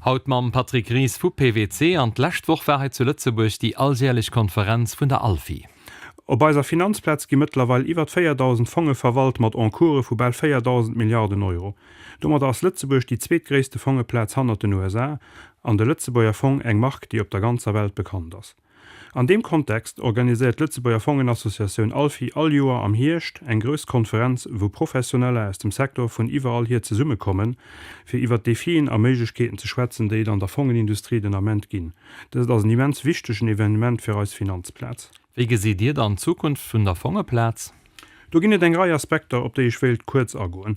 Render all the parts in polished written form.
Haut mam Patrick Ries vu PWC. An d'lescht Woch war hei zu Lëtzebuerg déi alljärlech Konferenz vun der ALFI. Op eiser Finanzplaz gi mëttlerweil iwwert 4.000 Fonge verwalt mat Encourse vu bal 4.000 Milliarden Euro. Domadder ass Lëtzebuerg déi zweetgréisste Fongeplaz hannert den USA an de Lëtzebuerger Fong eng Mark, déi op der ganzer Welt bekannt ass. An deem Kontext organiséiert d'Lëtzebuerger Fongenassociatioun ALFI all Joer am Hierscht eng grouss Konferenz, wou Professioneller aus dem Secteur vun iwwerall hier zesummekommen, fir iwwer d'Defien a Méiglechkeeten ze schwätzen, déi et an der Fongenindustrie den Ament ginn. Dëst ass en immens wichtegen Evenement fir eis Finanzplaz. Wéi gesitt Dir dann d'Zukunft vun der Fongeplaz? Do ginn et eng Rei Aspekter, op déi ech wéilt kuerz agoen.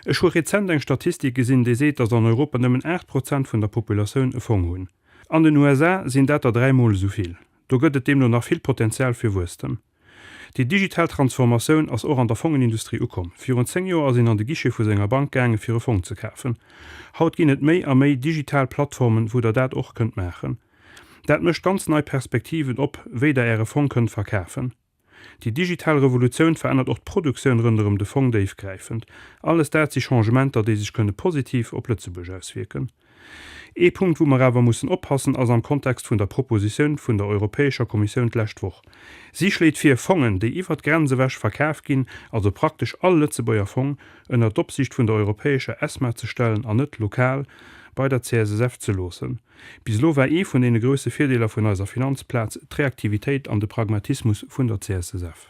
Ech hu rezent eng Statistik gesinn, déi seet, datt an Europa nëmmen 8 Prozent vun der Populatioun e Fong hunn. An den USA sinn dat der 3 mol esou vill. Do gëtt et deemno nach vill Potenzial fir Wuesstem. Déi digital Transformatioun ass och an der Fongenindustrie ukomm. Virun 10 Joer ass een an de Guichet vu senger Bank gaange fir e Fong ze kafen. Haut ginn et méi a méi digital Plattformen, wou der dat och kënnt maachen. Dat mécht ganz nei Perspektiven op, wéi der äre Fong kënnt verkafen. Déi digital Revolutioun verännert och d'Produktioun ronderëm de Fong déifgräifend. Alles dat si Changementer, déi sech kënne positiv op Lëtzebuerg auswierken. Ee Punkt, wou mer awer mussen oppassen, ass am Kontext vun der Propositioun vun der Europäescher Kommissioun d'lescht Woch. Si schléit vir, Fongen, déi iwwert d'Grenz ewech verkaf ginn, also praktesch all Lëtzebuerger Fong, ënnert d'Opsiicht vun der europäescher ESMA ze stellen an net lokal bei der CSSF ze loossen. Bis elo war ee vun deene grousse Virdeeler vun eiser Finanzplaz d'Reaktivitéit an de Pragmatismus vun der CSSF.